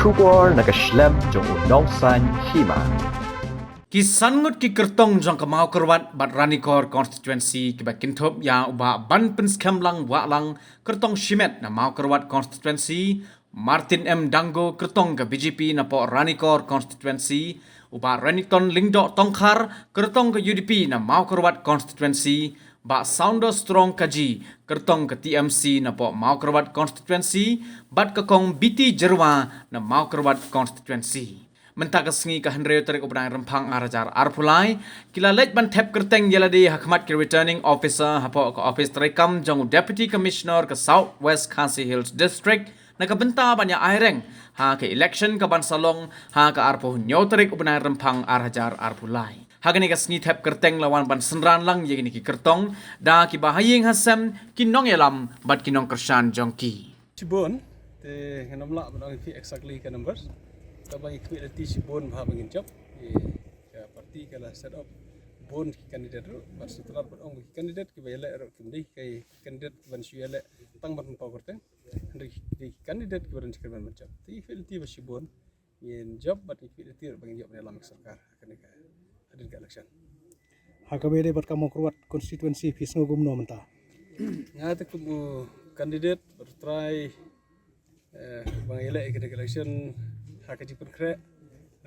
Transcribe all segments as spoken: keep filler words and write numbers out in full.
Khubor na ka shlem jong u nongsaiñ hima. Ki san ngut ki kyrtong jong ka Mawkyrwat bad Ranikor constituency kiba kynthup ïa u Bah Banpynskhem Lang Wahlang, kyrtong shimet na Mawkyrwat constituency, Martin M Dango, kyrtong ka B J P napoh Ranikor constituency, u Bah Renikton Lyngdoh Tongkhar, kyrtong ka U D P na Mawkyrwat constituency, Bah Sounder Strong Kaji, kyrtong ka T M C napoh Mawkyrwat constituency, bad ka Kong Biti Jyrwa na Mawkyrwat constituency. Mynta ka sngi ka hynriew tarik u bnai Rymphang ar hajar arphew lai, ki la leit ban thep kyrteng ïa lade ha khmat ki returning officer hapoh ka office treikam jong u Deputy Commissioner ka South West Khasi Hills District, na ka bynta ban ïa aireng ha ka election ka ban sa long ha ka arphew hynñiew tarik u bnai Rymphang ar hajar arphew lai. Ha kane ka sngi thep kyrteng la wan ban synran lang ïa kine ki kyrtong da kiba ha ïing ha sem, ki nongïalam bad ki nongkyrshan jong ki. Shibun, te ngan ym lah ban ong ïa phi exactly ka numbers. Tangba ngi khmih lynti shibun bha ba ngin jop. Ïa ka party ka la set up bun ki candidate ruh, bad sngewtynnat ban ong ba ki candidate kiba ïaleh ruh kim dei ki candidate kiban shu ïaleh tang ban pynpaw kyrteng. Hynrei ki dei ki candidate kiba don jingkyrmen ban jop. Te ngi khmih lynti ba shibun ngin jop bad ngi khmih lynti ruh ba ngin ïoh ban ïalam ka sorkar ha kane ka, hadien ka election. Ha kaba ïadei bad ka Mawkyrwat constituency phi sngew kumno mynta? Nga te kum u candidate bad u trai, eh, ba ngi ïaleh ïa kane ka election ha ka jingpynkhreh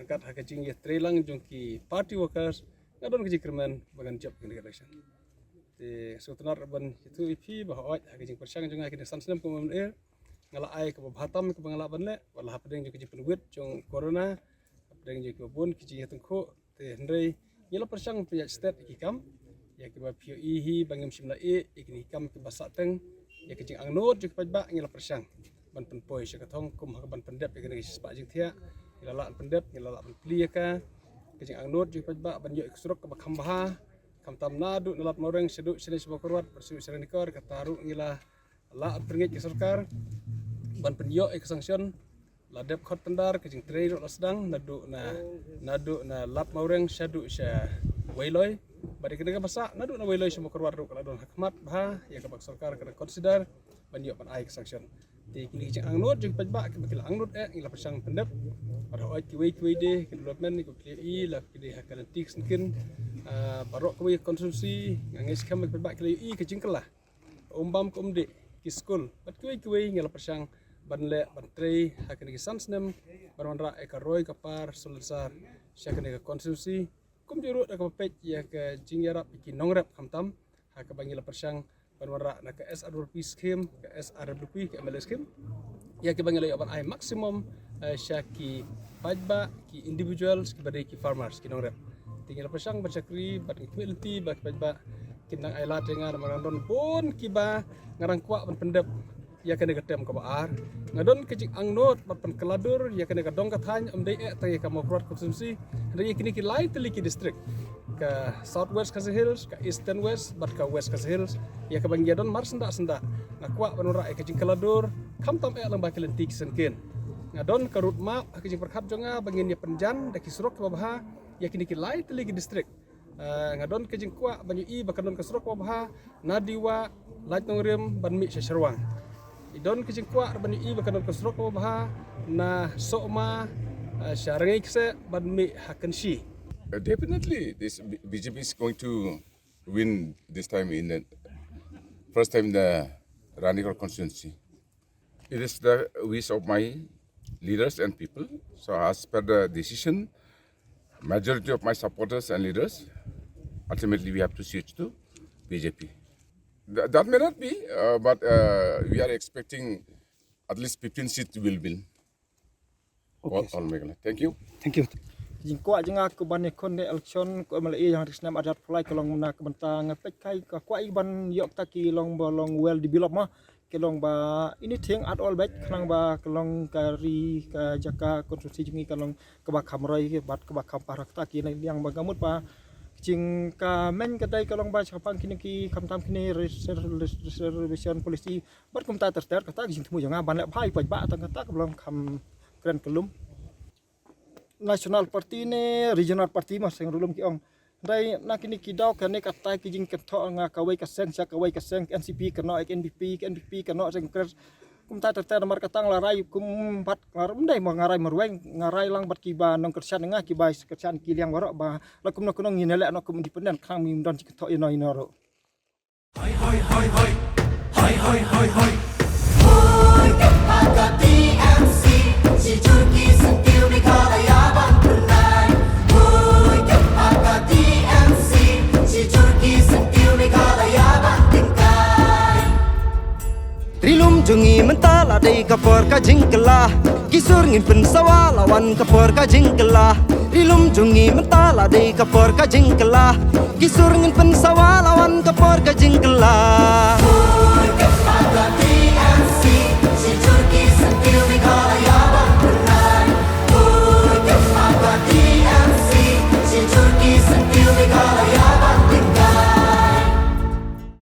ryngkat ha ka jingïatreilang jong ki party workers, nga don ka jingkyrmen ba ngan jop ïa kane ka election. Te sngewtynnat ruh ban ïathuh ïa phi ba hooid ha ka jingpyrshang jong nga kine san snem kum u M L A, nga la ai kaba bha tam kaba nga lah ban leh, wat la hapdeng jong ka jingpynwit jong corona, hapdeng jong kiba bun ki jingïatyngkhuh. Te hynrei ngi la pyrshang pynïaid stet ïa ki kam, ïa kiba phi ïohi hi ba ngim shym la ïeh ïa kine ki kam kiba sahteng, ïa ka jingangnud jong ki paidbah ngi la pyrshang ban pynpoi sha ka thong kum ha kaban pyndep ïa kane ka shispah jingthiah. Ngi la lah ban pyndep, ngi la lah ban plie ïa ka, ka jingangnud jong ki paidbah ban ïoh ïa ka surok kaba kham bha, khamtam naduh na Lad Mawreng shaduh shane sha Mawkyrwat, bad shaduh sha Ranikor, kata ruh ngi la lah pyrngeit ki sorkar ban pynïoh ïa ka sanction. La dep khot tender, ka jingtrei ruh la sdang naduh na, naduh na Lad Mawreng shaduh sha Weiloi. Bad ïa kane kaba sah naduh na Weiloi sha Mawkyrwat ruh ka la don ha khmat bha, ïa kaba ka sorkar ka dang consider ban ïoh ban ai ka sanction. Te kine ki jingangnud jong ki paidbah kiba ki la angnud eh ngi la pyrshang pyndep. Bad hooid kiwei kiwei de ki development kiba ki la ïohi la ki dei ha ka lynti ka syngkien. Ah, baroh kawei ka constituency nga ngeit skhem ba ki paidbah ki la ïohi ka jingkylla. Um bam ka um dih, ki skul bad kiwei kiwei ngi la pyrshang ban leh ban trei ha kine ki san snem ban wanrah ïa ka roi ka par solansar sha kane ka constituency. Kumjuh ruh da kaba peit ïa ka jingïarap ïa ki nongrep khamtam ha kaba ngi la pyrshang ban wanrah na ka S R W P scheme, ka S R W P, ka M L A scheme, ïa kiba ngi la ïoh ban ai maximum, eh, sha ki paidbah, ki individuals kiba dei ki farmers, ki nongrep. Te ngi la pyrshang ban shakri bad ngi khmih lynti ba ki paidbah kin nang ai lad ïa nga namar nga don bun kiba nga dang kwah ban pyndep ïa kane ka term kaba ar. Nga don ka jingangnud bad pynkylla dur ïa kane ka dong ka thaiñ, ym dei eh tang ïa ka Mawkyrwat constituency, hynrei ïa kine ki lai tylli ki district, ka South West Khasi Hills, ka Eastern West bad ka West Khasi Hills, ïa kaba ngi ïa don mar syndah syndah. Nga kwah ban wanrah ïa ka jingkylla dur khamtam eh lyngba ki lynti ki syngkien. Nga don ka road map ha ka jingpyrkhat jong nga ba ngin ïa pynjan da ki surok kiba bha ïa kine ki lai tylli ki district. Ah, nga don ka jingkwah ban ïohi ba kan don ka surok kaba bha na Diwah, Laitnongrim ban mih sha Sherwang. I don ka jingkwah ban ïohi ba kan don ka surok kaba bha na Sohma, ah, sha Rangei Kseh ban mih ha Kynshi. Uh, definitely, this B-, B J P is going to win this time in the first time the Ranikor constituency. It is the wish of my leaders and people. So as per the decision, majority of my supporters and leaders, ultimately we have to switch to B J P. Th-, that may not be, uh, but, uh, we are expecting at least fifteen seats will win. All, okay, sir. All Meghalaya. Thank you. Thank you. Jingkwah jong nga ka ban ïakhun ïa ka election ka M L A ïa ka snem ar hajar arphew lai ka long na ka bynta nga peit kai ka kwah ïa ban ïoh kata ki long ba long well developed ma, ki long ba anything at all bad khnang ba ka long ka ri ka jaka constituency jong ngi ka long kaba kham roi bad kaba kham para kata ki na liang ba nga mut ba jing ka main ka dei ka long ba shaphang kine ki khamtam kine reser-, reser-, reservation policy. Bad kumta ter ter kata ka jingthmu jong nga ban leh bha ïa paidbah tang kata ka long kham kren ka lum. National party ne regional party ma seng ruh lum ki ong. Hynrei na kine ki daw kane katai ki jingkynthoh nga kawei ka seng sha kawei ka seng, N C P kynnoh ïa ka N P P, ka N P P kynnoh ïa ka Congress. Kumta ter ter namar kata nga la rai kum pat nga rai, ym dei mo nga rai marwei, nga rai lang bad kiba nongkyrshan nga, kiba kyrshan ki liang baroh ba la kumno kumno ngin ïaleh noh kum independent, khnang ym don jingkynthoh ïano ïano ruh. Hoi hoi hoi hoi. Hoi hoi hoi hoi. Hoi ka paka T M C. Shi jur ki syntiew Meghalaya ban pynlait. Hoi ka paka T M C. Shi jur ki syntiew Meghalaya ban tyngkai. Ri lum jong ngi mynta la dei ka por ka jingkylla. Ki sur ngin pynsawa la wan ka por ka jingkylla. Ri lum jong ngi mynta la dei ka por ka jingkylla. Ki sur ngin pynsawa la wan ka por ka jingkylla.